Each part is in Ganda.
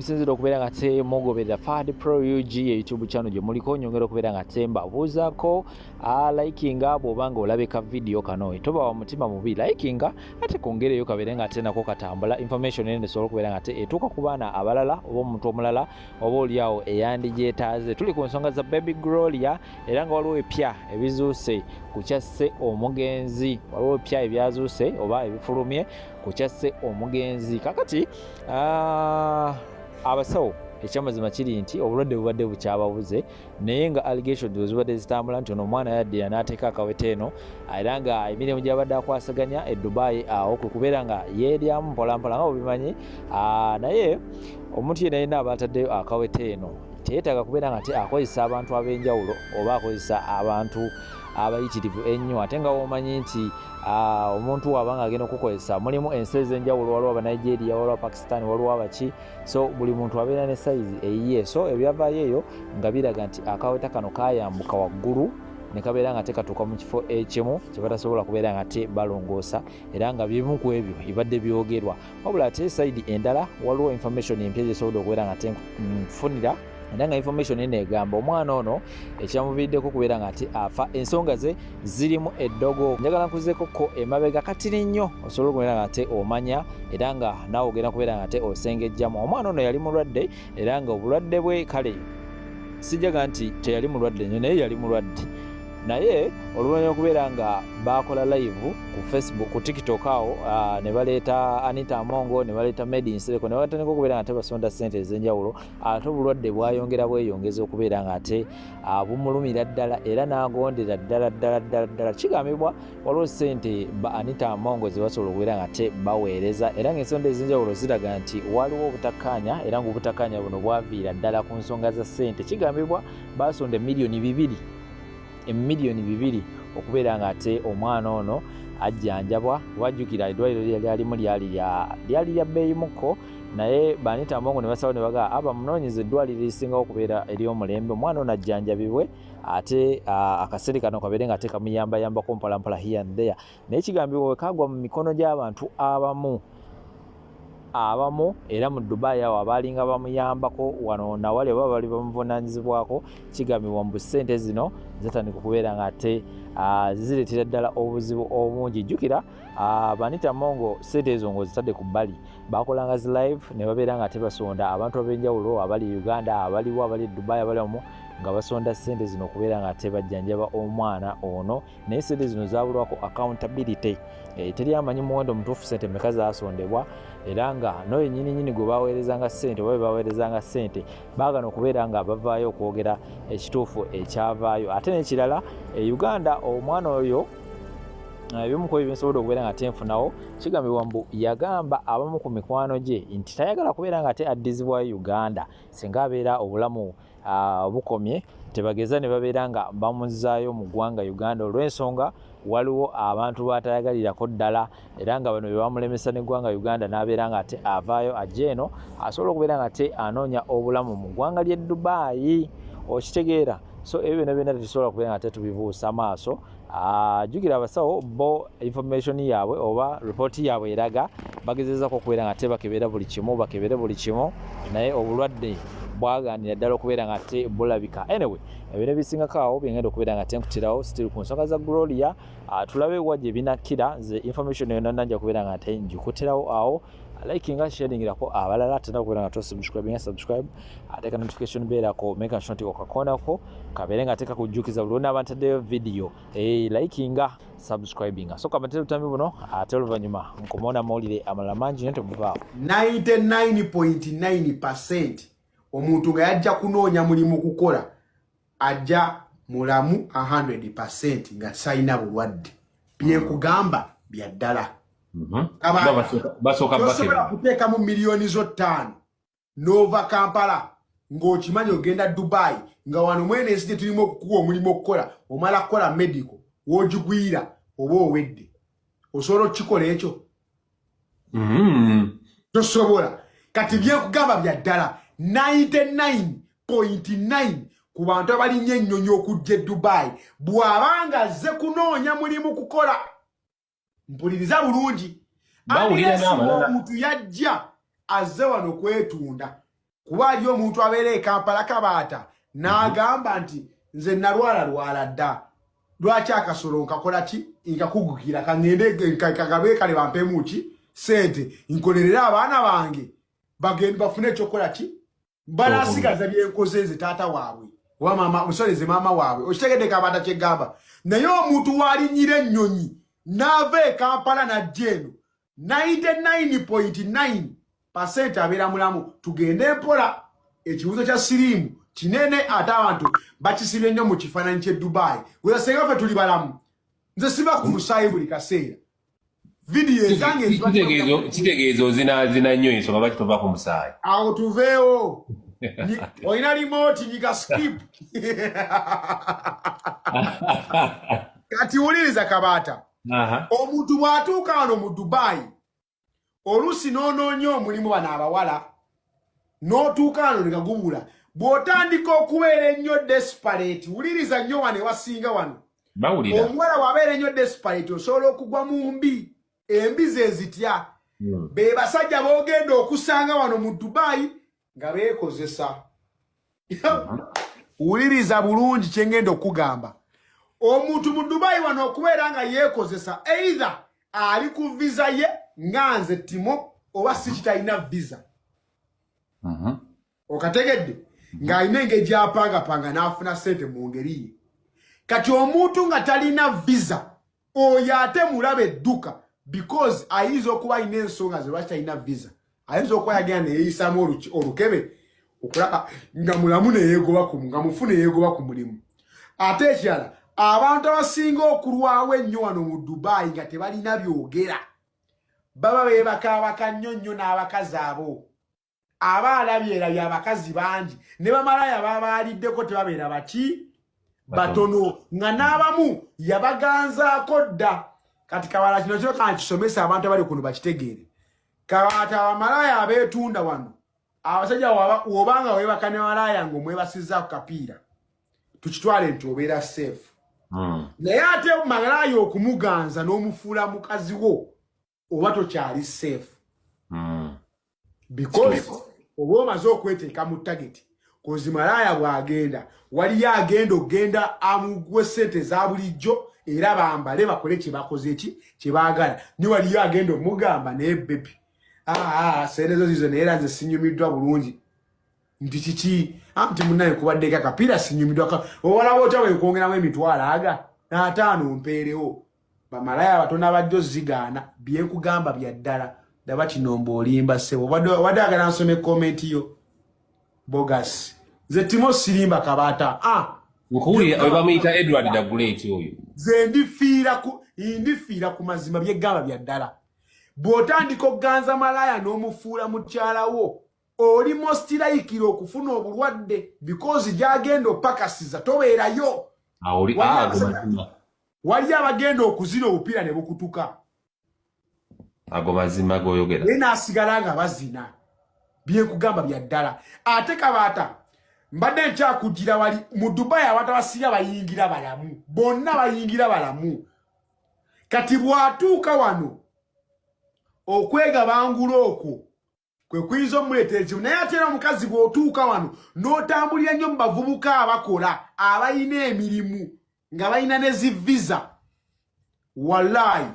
Musinzira okubeera nga temugoberera Fad Pro UG ye YouTube channel gye muliko. Nyongera okubeera nga tembabuuzaako, likinga bw'oba nga olabika video kano, toba wa mutima mubi, likinga ate kongereyo kabeere nga ate nako katambula, information eno esobola okubeera nga ate etuuka ku baana abalala oba omuntu omulala oba oliawo eyandigyetaaze. Tuli ku nsonga za Baby Gloria, era nga waliwo epya ebizuuse ku kyasse omugenzi. Waliwo epya ebyazuuse oba ebifulumye ku kyasse omugenzi. Kakati abasawo, ekyamazima kiri nti obulwadde bubadde bukyababuze, naye nga allegations bwe zibadde zitambula nti ono omwana yaddira n'ateeka akaweta eno, era nga emirimu gyabadde akwasaganya e Dubai awo kwe kubeera nga yeeryamu mpolampola nga bwebimanyi. Naye omuntu yenna yenna aba ataddeyo akaweta eno teyeetaaga kubeera nga te akozesa abantu ab'enjawulo oba akozesa abantu abayitirivu ennyo, ate nga womanyi nti omuntu waaba nga agenda okukozesa mulimu ensi ez'enjawulo, waliwo Abanigeria, waliwo Abapakistan, waliwo abaki, so buli muntu abeera ne sayizi eyiye. So ebyavaayo eyo nga biraga nti akaweta kano kayambuka waggulu ne kabeera nga tekatuuka mu kifo ekimu kye batasobola kubeera nga te balongoosa, era nga bimu ku ebyo ebadde byogerwa. Wabula ate side endala, waliwo information empya gyesobodde okubeera nga tenfunira, era nga information eno egamba omwana ono ekyamuviiriddeko okubeera nga ate afa, ensonga ze zirimu eddogo. Njagala nkuzeeko ko emabega katini nnyo osobole okubeera nga ate omanya, era nga naawe ogenda kubeera nga ate osengejjamu. Omwana ono yali mulwadde, era nga obulwadde bwe, kale sijaga nti teyali mulwadde nnyo, naye yali mulwadde. Naye oluvannyuma okubeera nga bakola live ku Facebook, ku TikTok awo, ne baleeta Anita Amongo, ne baleeta Medi Nsereko, ne batandika okubeera nga tebasonda ssente ez'enjawulo, ate obulwadde bwayongera bweyongeza okubeera nga ate bumulumira ddala, era n'agondera ddala ddala ddala ddala. Kigambibwa waliwo ssente ba Anita Amongo ze basobola okubeera nga ate baweereza, era ng'ensonda ez'enjawulo ziraga nti waliwo obutakkaanya, era ng'obutakkaanya buno bwaviira ddala ku nsonga za ssente. Kigambibwa basonda 2 million, 2 million, okubeera nga ate omwana ono ajjanjabwa. Wajjukira eddwaliro lyali alimu lyali lya bbeeyimukko, naye ba Anita Amongo ne basalawo ne bagamba aba munoonyeza eddwaliro erisingawo okubeera ery'omulembe, omwana ono ajjanjabibwe, ate akasente kano kabeere nga ate kamuyambayambako mpolampola here and there. Naye kigambibwa bwe kagwa mu mikono gy'abantu abamu era mu Dubai awo abaalinga bamuyambako wano nawali oba bali bamuvunaanyizibwako, kigambibwa mu ssente zino zatandika okubeera nga ate zireetera ddala obuzibu obungi. Jjukira ba Anita Amongo ssente ezo ng'ozitadde ku bbali, bakolanga zi live ne babeera nga tebasonda abantu ab'enjawulo abali Uganda, abaliwo, abali Dubai, abali omu, nga basonda ssente zino okubeera nga tebajjanjaba omwana ono. Naye sente zino zabulwako accountability. Teri amanyi muwendo mutuufu sente meka zasondebwa, era nga noyo nyini nyini gwe baweerezanga ssente oba bebaweerezanga ssente baagana okubeera nga bavaayo okwogera ekituufu ekyavaayo. Ate n'ekirala, e Uganda omwana oyo, ebimu ku ebyo byensobodde okubeera nga tenfunawo, kigambibwa mbu yagamba abamu ku mikwano gye nti tayagala kubeera nga ate addizibwayo Uganda singa abeera obulamu bukomye tebageza ne babeera nga bamuzzaayo mu ggwanga Uganda, olw'ensonga waliwo abantu batayagalirako ddala, era nga bano be bamulemesa n'eggwanga Uganda, n'abeera nga ate avaayo ajja eno asobola okubeera nga ate anoonya obulamu mu ggwanga ly'e Dubai. Okitegeera? So ebyo byonna byonna tetusobola kubeera nga ate tubibuusa maaso. Jjukira abasawo bo information yaabwe oba ripooti yaabwe eraga bagezezako okubeera nga tebakebera buli kimu, bakebere buli kimu, naye obulwadde bwaganira ddala okubeera nga te bulabika. Anyway, ebino ebisingako awo byengenda okubeera nga tenkutirawo still ku nsonga za Gloria. Tulabe wa gye binakkira. Nze information yonna nanja kubeera nga te njikutirawo awo. Likinga, sharingirako abalala, tena okubeera nga tosubscribinga, subscribe, ate ka notification beerako, make sure nti okakoonako kabeere nga teeka kujjukiza buli lwonna ntaddeyo video. Likinga, subscribinga. So kamatera obutambi buno, ate oluvannyuma nkomawo mawulire amalala mangi nyo. Temuvaawo. 99.9% omuntu nga yajja kunoonya mulimu kukola, ajja mulamu 100% nga talina bulwadde. Byenkugamba bya ddala. Basooka Tosobola kuteekamu miliyoni zo 5 n'ova Kampala ng'okimanyi ogenda Dubai, nga wano mwene ensi gye tulimu okukuwa omulimu okukola, omala kukola medical, w'ogigwira oba owedde. Osobola okukikola ekyo? Tosobola. Kati byenkugamba bya ddala, 99.9 ku bantu abalinnya ennyonyi okujja e Dubai, bw'abanga azze kunoonya mulimu kukola, mpuliriza bulungi, Bawulira unless n'abalala. omuntu yajja azze wano kwetunda. Kuba ali omuntu abeera e Kampala, Kabaata, n'agamba nti nze nalwala lwala dda, lwaki akasolo nkakola ki, nkakugukira kaŋŋende kagabe, kale bampemu ki sente nkolerere abaana bange bagende bafune ekyokukola ki, banasigaza byenkoze nze taata waabwe oba mama musoleze maama waabwe. Okitegedde, Kabaata, kyegamba? Naye omuntu walinyira ennyonyi n'ava e Kampala n'ajja eno, 99.9% abeera mulamu. Tugende mpola. Ekibuuzo kya siriimu kinene, ate abantu bakisibye nnyo mu kifaananyi ky'e Dubai. Weasenga ffe tuli balamu. Nze siba ku musaayi buli kaseera, vidiyo ezange. Kitegeeza ozinaazina nnyo, ensonga lwaki tova ku musaayi. Awo tuveewo. Olina remote, nyiga skip. Kati wuliriza, Kabaata. Omuntu bw'atuuka wano mu Dubai, oluusi n'onoonya omulimu, bano abawala, n'otuuka wano ne gagubula. Bw'otandika okubeera ennyo desperate, wuliriza nnyo wano ewasinga wano. Bawulira. Omuwala bw'abeera ennyo desperate, osobola okugwa mu mbi. Embi ze zitya? Be basajja b'ogenda okusanga wano mu Dubai nga beekozesa. Wuliriza bulungi kyengenda okugamba. Omuntu mu Dubai wano okubeera nga yeekozesa, either ali ku visa ye nga nze Timo, oba si kitalina visa. Okategedde? Ng'alina engeri gy'apangapanga n'afuna ssente mu ngeri ye. Kati omuntu nga talina visa, oyo ate mulabe edduka, because ayinza okuba alina ensonga ze lwaki talina visa. Ayinza okuba yagenda neyeeyisamu olukebe okulaba nga mulamu, neyeegoba ku nga mufu, neyeegoba ku mulimu. Ate ekirala, abantu abasinga okulwawo ennyo wano mu Dubai nga tebalina byogera, baba beebakaabaka nnyo nnyo n'abakazi abo. Aba alabyerabye abakazi bangi ne bamalaya babaaliddeko, tebabeera baki batono, nga n'abamu yabaganzaako dda. Kati Kabala, kino kiro kankisomesa abantu abali kuno bakitegeere. Kabaata, abamalaya abeetunda wano, abasajja, wobanga weebaka ne malaya ng'omwebasizza ku kapiira, tukitwale nti obeera safe. Naye ate malaya okumuganza n'omufuula mukazi wo, oba tokyali safe, because oba omaze okweteeka mu target. 'Cause malaaya bw'agenda, waliyo agenda okugenda amuguwe sente eza bulijjo, era bambale bakole kye bakoze ki kye baagala. Ni waliyo agenda omugamba, "Naye baby, aa sente zo zizo, naye era nze sinyumiddwa bulungi." Nti kiki? Ah, nti munaye kubaddeko akapiira, sinyumiddwa. Owalaba otya wekwongeramu 50,000 mpeerewo? Bamalaya batono abajjo zigaana. Byenkugamba bya ddala. Daba kino mba olimba ssebo. Obadde agala nsome comment yo bogus. Nze Timo sirimba, Kabaata, ah. Nkuwulira, oyo bamuyita Edward the Great oyo. Nze ndifiira ku mazima. Byegamba bya ddala. Bw'otandika okuganza malaya n'omufuula mukyala wo, oli most likely okufuna obulwadde, because gyagenda opakasiza tobeerayo. Awo oli Waliyo ago abasajja mazima. Waliyo abagenda okuzina obupiira ne bukutuka. Ago mazima g'oyogera. Naye n'asigala nga bazina. Byenkugamba bya ddala. Ate Kabaata, mbadde nkyakugira wali mu Dubai, abantu abasinga bayingira balamu, bonna bayingira balamu. Kati bw'atuuka wano, okwegabangula okwo kwe kuyinza omuleetera ekizibu. Naye ate era omukazi bw'otuuka wano n'otambulira nnyo mu bavubuka abakola, abalina emirimu, nga balina ne zi visa, wallahi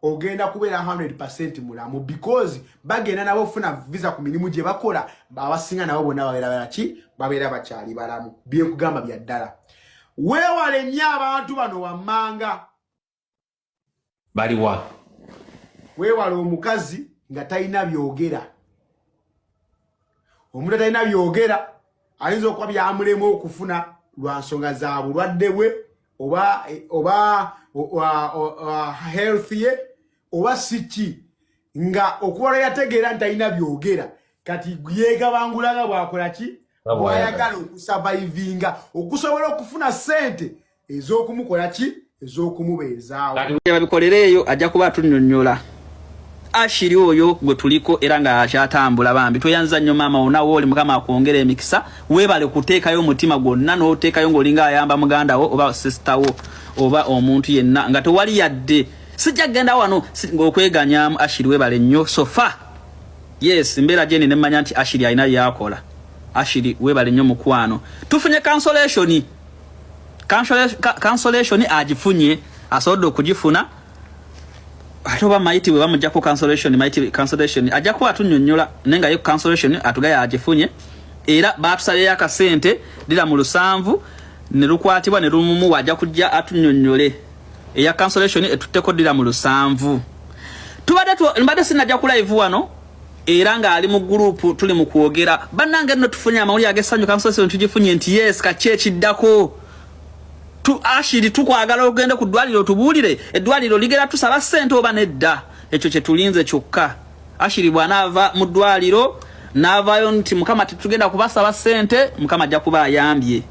ogenda kubeera 100% mulamu, because bagenda nabo ofuna visa ku mirimu gye bakola. Abasinga nabo bonna babeera balaki, babeera bakyali balamu. Byekugamba bya ddala. Weewale nnyo abantu bano wammanga. Baliwa? Weewale omukazi nga talina byogera. Omuntu atalina byogera ayinza okuba byamulema okufuna lwa nsonga za bulwadde bwe oba health ye oba si ki, nga okuba lwe yategeera nti talina byogera, kati yeegabangula nga bwakola ki, Nga bw'ayagala. bw'ayagala okusurvivinga, okusobola okufuna ssente ez'okumukola ki, ez'okumubeezaawo. Kati babikolereeyo, ajja kuba atunnyonnyola. Ashiri oyo gwe tuliko era nga akyatambula. Bambi tweyanza nnyo maama, wonna wooli Mukama akwongera emikisa. Weebale kuteekayo omutima gwonna n'oteekayo ng'olinga ayamba muganda wo oba sister wo oba omuntu yenna, nga tewali yadde sijja kugenda wano ng'okweganyamu. Ashiri, weebale nnyo. So far Yes, mbeera gyendi ne mmanya nti Ashiri alina byakola. Ashiri weebale nnyo mukwano. Tufunye cancellation. Cancellation agifunye, asobodde okugifuna. Ate oba maiti bwe bamuggyako cancellation, maiti cancellation ajja kuba atunnyonnyola, naye nga ye cancellation atugaye agifunye. Era baatusabyeyo akasente lira mu 7 ne lukwatibwa ne lumumuwa, ajja kujja atunnyonnyole. Eya cancellation etutteko ddira mu 7. Tubadde sinajja ku live wano era ng'ali mu group tuli mu kwogera. Bannange nno tufunye amawulire ag'essanyu, cancellation tugifunye nti yes, kaki ekiddako? Ashiri tukwagala ogende ku ddwaliro otubuulire eddwaliro ligera tusaba ssente oba nedda. Ekyo kye tulinze kyokka. Ashiri bw'anaava mu ddwaliro n'avaayo nti Mukama tetugenda kubasaba ssente, Mukama ajja kuba ayambye.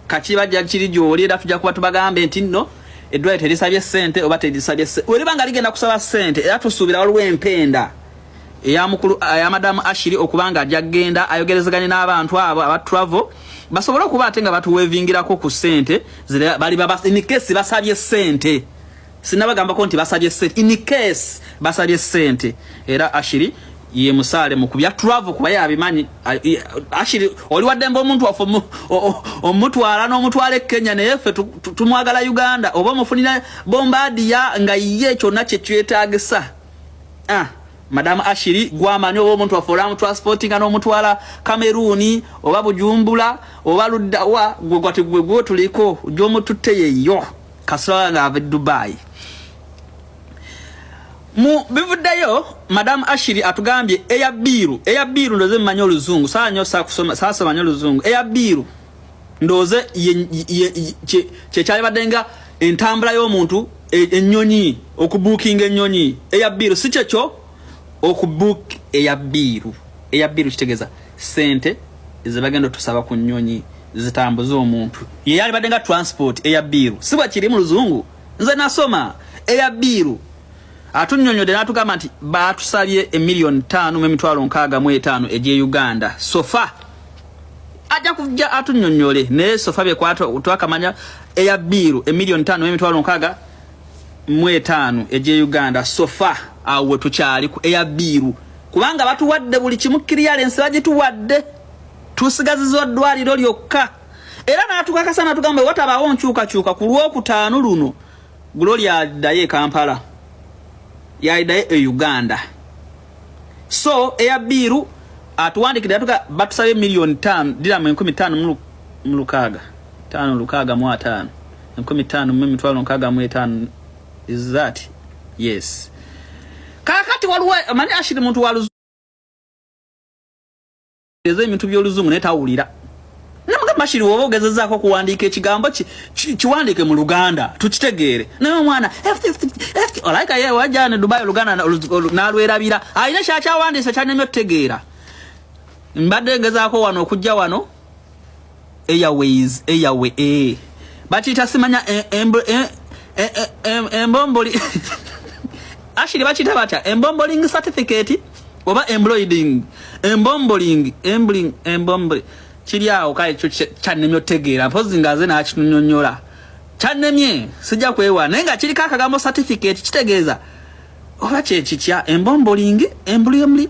Kaki bajja kiri gy'oli era tujja kuba tubagambe nti nno eddwaliro terisabye ssente oba terisabye ssente. Bwe liba nga ligenda kusaba ssente era tusuubira waliwo empenda eya mukulu, eya madamu Ashiri okuba nga ajja kugenda ayogerezeganye n'abantu abo aba travel basobole okuba ate nga batuwevingirako ku ssente zire, bali baba, in case basabye ssente. Sinabagambako nti basabye ssente, in case basabye ssente. Era Ashiri ye musaale mu kubya travel kuba yabimanyi. Ashiri oli waddembe omuntu waffe omutwala n'omutwala e Kenya, naye ffe tumwagala Uganda, oba omufunira Bombardier nga ye kyonna kye kyetaagisa. Madamu Ashiri gwamanyi oba omuntu waffe olamutransportinga n'omutwala Cameroon oba Bujumbura oba luddawa, gwe gwati gwe gwe tuliko gy'omututte yeyo kasula ng'ava e Dubai. Mu bivuddeyo Madamu Ashiri atugambye eya biiru, eya biiru ndoze mmanyi oluzungu, saanyo saasoma nnyo oluzungu. Eya biiru ndoze kye kyalibadde nga entambula y'omuntu, ennyonyi, okubuukinga ennyonyi. Eya biiru si kyekyo, okubuuk eya biiru. Eya biiru kitegeeza ssente ze bagenda otusaba ku nnyonyi zitambuze omuntu, ye yalibadde nga transport. Eya biiru si bwe kiri mu luzungu, nze nasoma. Eya biiru atunnyonnyodde n'atugamba nti baatusabye emiliyoni 5 mu emitwalo 65 egy'e Uganda. So far ajja kujja atunnyonnyole, naye so far bye twakamanya eya biiru emiliyoni 5 mu emitwalo 65 egy'e Uganda. So far awo we tukyali ku eya biiru, kubanga batuwadde buli kimu, clearance bagituwadde, tusigazizwa ddwaliro lyokka. Era n'atukakasa n'atugamba watabaawo nkyukakyuka ku lwokutaano luno Gloria addayo e Kampala, yaliddayo e Uganda. So eya biiru atuwandikidde atuga batusabye miliyoni 5 diramu 5000 mu lukaaga 5 lukaaga mu ataano, 5000 mu emitwalo 65. Is that yes? Kaakati waliwo amanyi Ashiri muntu wa eza ebintu by'oluzungu naye tawulira. Namugamba Ashiri woba ogezezaako okuwandiika ekigambo kiwandiike mu Luganda tukitegeere, naye omwana olaika ye wajja ne Dubai Oluganda n'alwerabira, alina kyakyawandiise kyanemye otutegeera. Mbadde ngezaako wano okujja wano Airways, Airway, bakiyita simanya embomboli. Ashiri bakiyita batya? Embomboling certificate oba embroiding, embomboling, embling, embomboli kiri awo. Kale kyo kyannemye otegeera, mpozi nga nze n'akitunyonnyola kyannemye, sijja kwewa, naye nga kiriko akagambo certificate kitegeeza oba kyekitya embomboling, embulimbuli,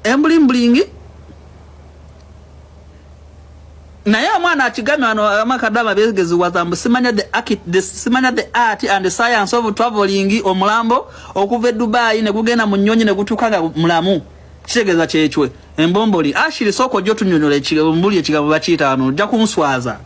embulimbuling. Naye omwana akigamye wano amakadama begeziwaza mbu simanya the simanya the art and the science of traveling, omulambo okuva e Dubai ne gugenda mu nnyonyi ne gutuuka nga mulamu, kitegeeza kyekyo embomboli. Ashiri sooka ojja otunyonyola mbuli ekigambo bakiyita wano, ojja kunswaza.